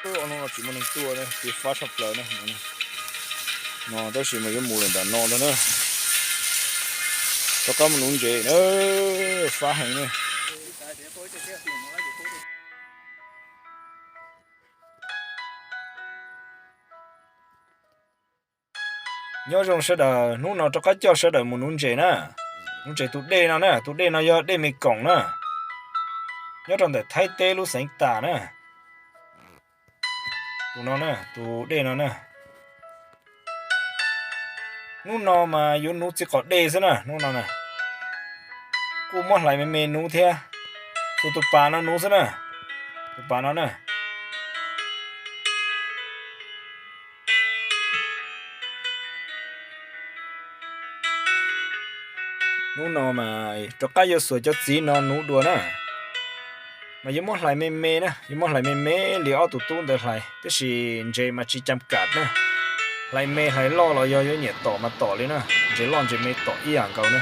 Ob hnub no tsis muaj neeg tuaj na, ces fab tshaj plaws na. No tab sis mas yuav mus lawm nram no ntag na. Rov qab mus nuv ntses na, fab heev na. Nyob zoo sawv daws, hnub no rov qab coj sawv daws mus nuv ntses na. Nuv ntses tus dej no na, tus dej no yog dej Me Koom na, nyob rau ntawm Thaib teb lub xeev Tas na. Tus no na, tus dej no na. Hnub no mas yuav nuv txiv qos dej xwb na, hnub no na. Kuj muab hlais me me nuv thiab. Tus, tus pas no nuv xwb na, tus pas no na. Hnub no mas rov qab yuav xuas cov txiv no nuv dua na. Mas yuav muab hlais me me na, yuav muab hlais me me li ob tug tub ntawd hlais, tab sis ntses mas tsis cam kam na. Hlais me hlais loj los yog yuav nyiam tom mas tom li na, ntses loj ntses me tom ib yam nkaus na.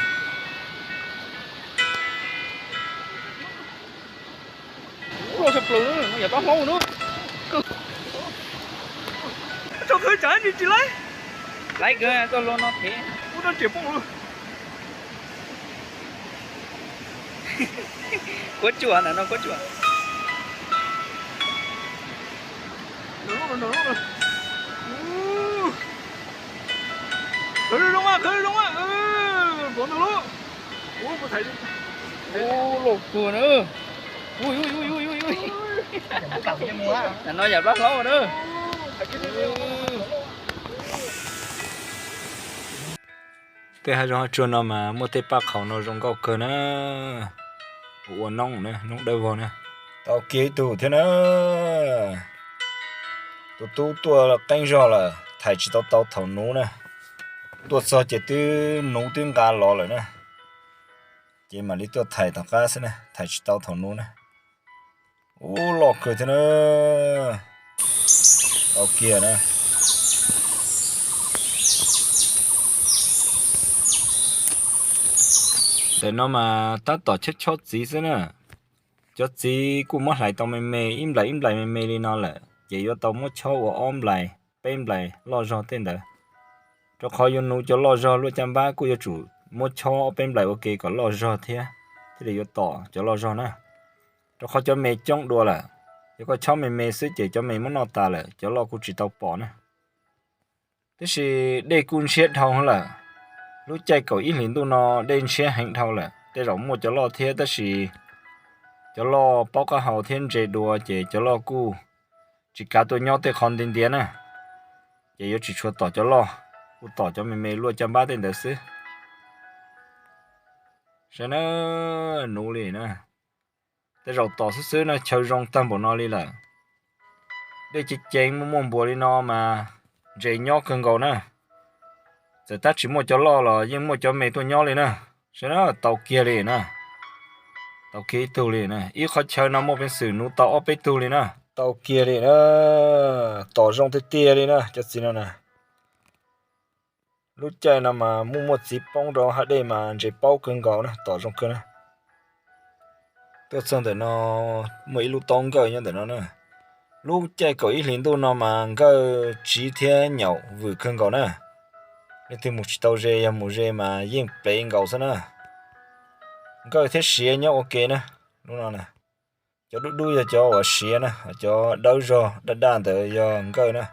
Ub, loj tshaj plaws no, yam rab hlaub na. Tso khawv tsam tsis tsis laib. Laib kawg, tuaj lua no thiab. Ub, rab riam poob lawm. Kuab tsuam ntawm no, kuab tsuam. Khawv zoo, khawv zoo, khawv zoo. Ub, loj kawg na. Ub, ub, ub, ub, ub. Ntawm no yam rab hlaub na. Tej hav zoov hav tsuag no mas muaj tej paj qhaus no zoo nkauj kawg na. Ua noob na, noob dawb vog na. Tau kiag ib tug thiab na. Tus tub tuaj qeeb zog lawm, thais tsis tau tau thaum nuv na. Tuaj txog ces twb nuv twb nqa los lawm na. Ces mam li tuaj thais tom qab xwb na, thais tsis tau thaum nuv na. Ub, loj kawg thiab na. Tau kiag na. Ntawm no mas tab tom chob chob txiv xwb na. Cov txiv kuj muab hlais tau me me, ib nplais ib nplais me me li no lawm, ces yuav tau muab chob ua ob nplais peb nplais loj zog tej ntawd. Rau qhov yuav nuv cov loj zog luaj caj npab kuj yuav tsum muab chob ob peb nplais ua ke kom loj zog thiab, thiaj li yuav tom cov loj zog na. Rau qhov cov me coob dua lawm, yog koj chob me me xwb ces cov me muab noj tas lawm, cov loj kuj tsis tau pom na. Tab sis dej kuj ntshiab dhau lawm. Lub caij kaum ib hlis ntuj no dej ntshiab heev dhau lawm, tej zaum muaj cov loj thiab tab sis cov loj paub qab hau thiab ntse dua ces cov loj kuj tsis kav tuaj nyob tej qhov ntiav ntiav na. Ces yuav tsis tshua tom cov loj, kuj tom cov me me luaj caj npab tej ntawd xwb. Saib na, nuv li na. Tej zaum tom xwb xwb na, chaw zoo tag npaum no li lawm. Dej ceev ceev muaj muaj npuas li no mas ntses nyob kawg nkaus na. Txawm tab tsis muaj cov loj los yeej muaj cov me tuaj nyob li na. Saib na, tau kiag li na. Tau kiag ib tug li na, ib qhov chaw no muaj peev xwm nuv tau ob peb tug li na. Tau kiag li na, tom zoo tiag tiag li na cov txiv no na. Lub caij no mas muaj muaj txiv poob rau haj dej mas ntses paub kawg nkaus na, tom zoo kawg na. Tuaj txog ntawm no muaj ib lub taub nkawj nyob ntawm no na. Lub caij kaum ib hlis ntuj no mas nkawj tsiv thiab nyaum vwm kawg nkaus na. Leej twg mus tsis tau ze, yog mus ze mas yeej plev nkaus xwb na. Nkawj thiab siav nyob ua ke na. Lub no na, cov dub dub yog cov uas siav na, cov dawb zog daj daj ntawd yog nkawj na.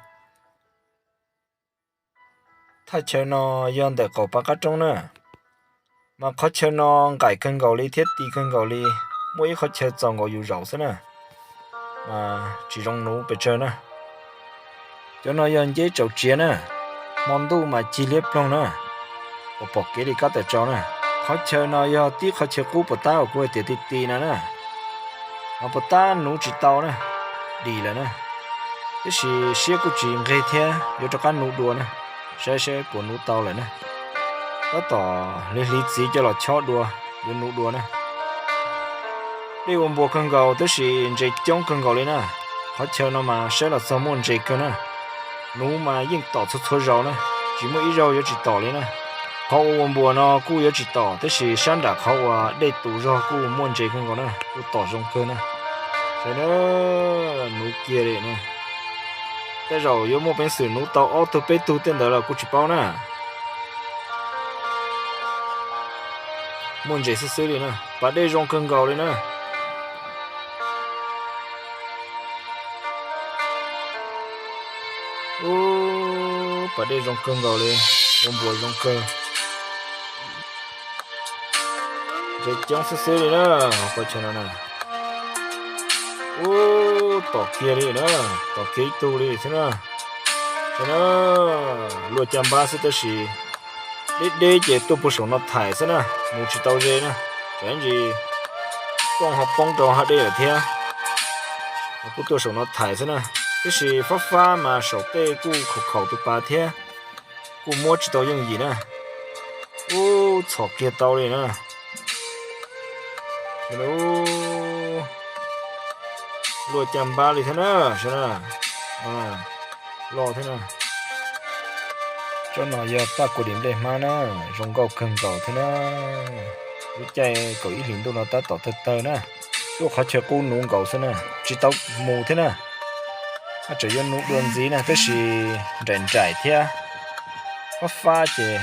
Thaj chaw no yog ntawm qaum Pav Qab Roob na, mas qhov chaw no nqaim kawg nkaus li thiab ti kawg nkaus li. Muaj ib qhov chaw txaus nkaus yus zaum xwb na, mas tsis zoo nuv pes tsawg na. Cov no yog nceb tsaus tsiav na, hmo ntuj mas cig liab ploog na, uas pom kev li kab tawm tsaus na. Qhov chaw no yog tib qhov chaw qub puas tab uas kuv hais tias ti ti no na, mas puas tab nuv tsis tau na, dim lawm na. Tab sis siab kuj tsis nqig thiab, yuav rov qab nuv dua na, saib saib puas nuv tau lawm na. Tab tom hliv hliv txiv coj los chob dua, yuav nuv dua na. Dej ua npuas kawg nkaus tab sis ntses coob kawg nkaus li na. Qhov chaw no mas saib los txog muaj ntses kawg na. Nuv mas yeej tom txhua txhua zaus na, tsis muaj ib zaug yuav tsis tom li na. Qhov uas ua npuas no kuj yuav tsis tom, tab sis sab nram qhov uas dej tus zog kuj muaj ntses kawg nkaus na, kuj tom zoo kawg na. Saib na, nuv kiag li na. Tej zaum yuav muaj peev xwm nuv tau ob tug peb tug tej ntawd los kuj tsis paub na. Muaj ntses xwb xwb li na, pas dej zoo kawg nkaus li na. Ub, pas dej zoo kawg nkaus li, ua npuas zoo kawg. Ntses coob xwb xwb li na, qhov chaw no na. Ub, tom kiag li na, tom kiag ib tug li xwb na. Luaj caj npab xwb tab sis deb deb ces tuaj puag saum no thaim xwb na, mus tsis tau ze na. Tsam ib ntsis poob ho poob rau hav dej lawm thiab. Kuj tuaj saum no thaim xwb na, tab sis fab fab mas saum tej kuj khaum khaum tus pas thiab, kuj muab tsis tau yooj yim na. Ub, txhom kiag tau li na. Luaj caj npab li thiab na, saib na, loj thiab na. Tsob no yog paj kua dim nplej hmab na, zoo nkauj kawg nkaus thiab na. Lub caij kaum ib hlis ntuj no tab tom tawg tawg na, tuaj qhov chaw qub nuv nkaus xwb na, tsis tau mus thiab na. Haj tseem yuav nuv dua ntxiv na, tab sis nraim nraim thiab fab fab ces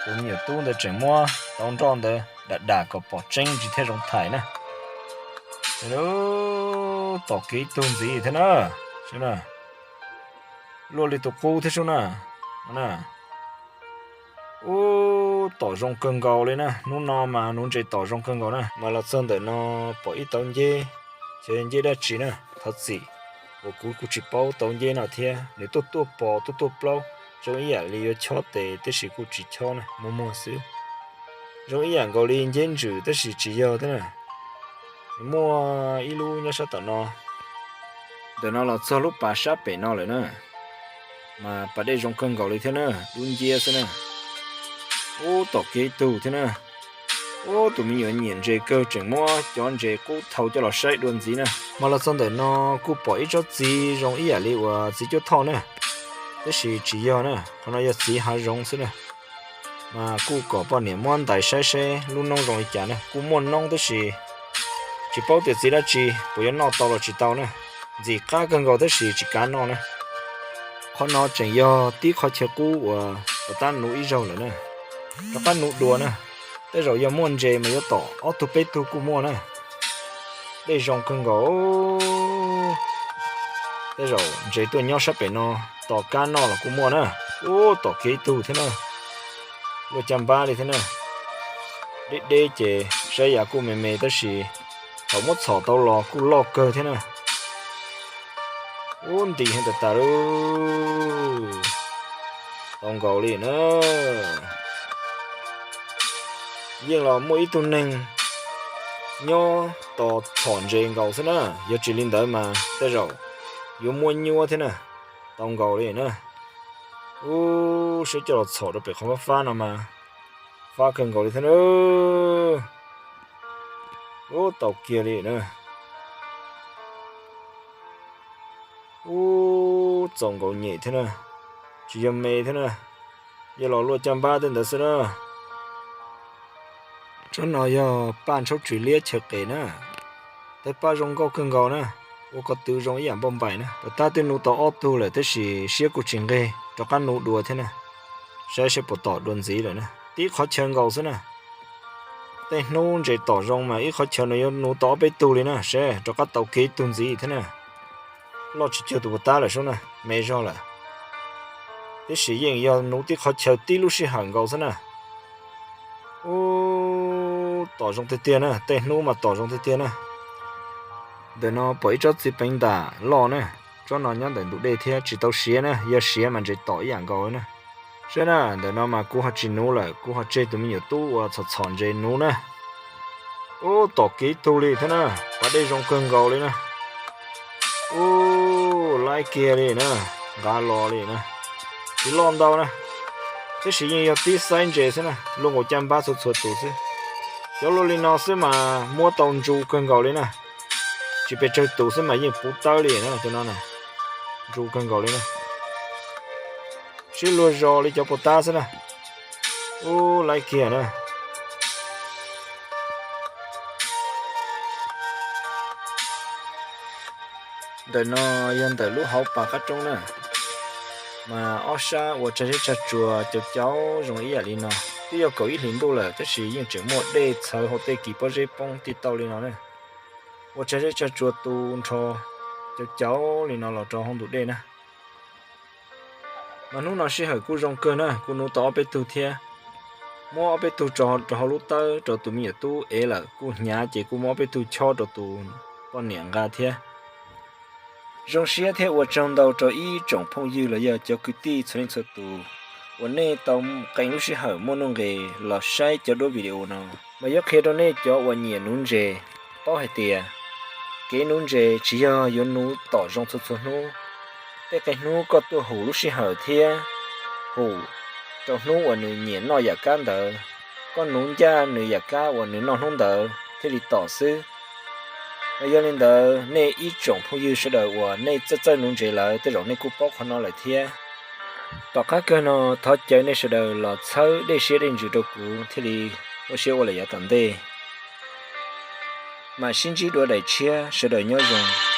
tus me nyuam tub ntawd tseem muab tau nroj ntawd dam dam kom pom tseeb ntsis thiaj zoo thaim na. Tom kiag ib tug ntxiv thiab na, saib na, luaj li tus qub thiab sub na. Ub, tom zoo kawg nkaus li na, hnub no mas nuv ntses tom zoo kawg nkaus na. Mas los txog ntawm no pom ib tauv nceb, xyov yog nceb dab tsi na, thov txim uas kuv kuj tsis paub tauv nceb no thiab. Nws tuaj tuaj pos tuaj tuaj plaub, zoo ib yam li yuav chob tes tab sis kuj tsis chob na, muag muag xwb. Zoo ib yam nkaus li nceb ntsws tab sis tsis yog thiab na. Muaj ib lub nyob sab tom no. Ntawm no los txog lub pas sab pem no lawm na. Mas pas dej zoo kawg nkaus li thiab na, dub nciab xwb na. Ub, tom kiag ib tug thiab na. Ub, tus me nyuam nyiam ntses kawg tseem muab cov ntses qub thau coj los saib dua ntxiv na. Mas los txog ntawm no kuj pom ib tsob txiv zoo ib yam li uas txiv cuab thoj na, tab sis tsis yog na, qhov no yog txiv hav zoov xwb na. Mas kuj kom poj niam muab ntais saib seb lub noob zoo li cas na. Kuj muaj noob tab sis tsis paub tias txiv dab tsi, puas yuav noj tau los tsis tau na. Ntxim qab kawg nkaus tab sis tsis kav noj na. Qhov no tseem yog tib qhov chaw qub uas puag ta nuv ib zaug lawm na, rov qab nuv dua na. Tej zaum yog muaj ntses mas yuav tom ob tug peb tug kuj muaj na. Dej zoo kawg nkaus. Tej zaum ntses tuaj nyob sab pem no, tos kab noj los kuj muaj na. Ub, tom kiag ib tug thiab na. Luaj caj npab li thiab na. Deb deb ces saib yav kuj me me tab sis thaum muab txhom tau los kuj loj kawg thiab na. Ub, nti heev tas tas li. Tau nkaus li na. Yeej los muaj ib tug neeg nyob tos txhom ntses nkaus xwb na, yog tsis li ntawd mas tej zaum yuav muab nyuab thiab na. Tau nkaus li na. Ub, saib coj los txhom rau pem qhov fab fab no mas fab kawg nkaus li thiab na. Ub, tau kiag li na. Ub, txaus nkaus nyem thiab na, tsis yog me thiab na, yog los luaj caj npab tej ntawd xwb na. Tsob no yog paj ntshaub tswm liab chaw qes na, tawg paj zoo nkauj kawg nkaus na, ua ko tw zoo ib yam npauj npaim na. Puag ta twb nuv tau ob tug lawm tab sis siab kuj tsis nqig, rov qab nuv dua thiab na, saib seb puas tom dua ntxiv lawm na. Tib qhov chaw nkaus xwb na, tej hnub ntses tom zoo mas ib qhov chaw no yuav nuv tau ob peb tug li na, seb rov qab tau kiag ib tug ntxiv thiab na. Loj tsis cuag tus puag ta lawm sub na, me zog lawm, tab sis yeej yog nuv tib qhov chaw tib lub sij hawm nkaus xwb na. Ub, tom zoo tiag tiag na, tej hnub mas tom zoo tiag tiag na. Ntawm no pom ib tsob txiv peev ntam loj na, tsob no nyob ntawm ntug dej thiab tsis tau siav na, yog siav mas ntses tom ib yam nkaus na. Saib na, ntawm no mas kuv ho tsis nuv lawm, kuv ho tseg tus me nyuam tub uas txhom txhom ntses nuv na. Ub, tom kiag ib tug li thiab na, pas dej zoo kawg nkaus li na. Ub, laib kiag li na, nqa los li na. Tsis loj ntau na, tab sis yeej yog tib xaiv ntses xwb na, luaj nkaus caj npab txhua txhua tus xwb. Cov luaj li no xwb mas muab tau ntsu kawg nkaus li na. Tsis pes tsawg tus xwb mas yeej puv tawb li na, cov no na, ntsu kawg nkaus li na. Sib luag zos li cov puag ta xwb na. Ub, laib kiag na. Ntawm no yog ntawm lub hauv pas qab roob na. Mas ob sab ua tsag zeb tsag tsuas cau cau zoo ib yam li no. Twb yog kaum ib hlis ntuj lawm tab sis yeej tseem muaj dej txhawv hauv tej kis pob zeb poob tij tauj li no na. Ua tsag zeb tsag tsuas tu nrho cau cau li no los rau hauv ntug dej na. Mas hnub no sij hawm kuj zoo kawg na, kuj nuv tau ob peb tug thiab. Muab ob peb tug tso rau hauv lub tawb rau tus me nyuam tub ev lawm, kuj hnyav ces kuj muab ob peb tug chob rau tus poj niam nqa thiab. Zoo siab thiab ua tsaug ntau rau ib tsoom phooj ywg los yog cov kwv tij txhua leej txhua tus uas nej tau qee lub sij hawm muaj nuj nqis los saib cov duab video no. Mas yuav qhia rau nej cov uas nyiam nuv ntses paub hais tias kev nuv ntses tsis yog yuav nuv tom zoo txhua txhua hnub. Tej qee hnub koj tuaj hum lub sij hawm thiab hum rau hnub uas nws nyiam noj yam kab ntawd, koj nuv ncaj nws yam kab uas nws noj hnub ntawd thiaj li tom xwb. Mas yog li ntawd nej ib tsoom phooj ywg sawv daws uas nej txawj txawj nuv ntses lawm tej zaum nej kuj paub qhov no lawm thiab. Tom qab kawg no thov caw nej sawv daws los txhawb dej siab dej ntsws rau kuv thiaj li muaj siab ua lawm yav tom ntej. Mam sib ntsib dua daim tshiab, sawv daws nyob zoo.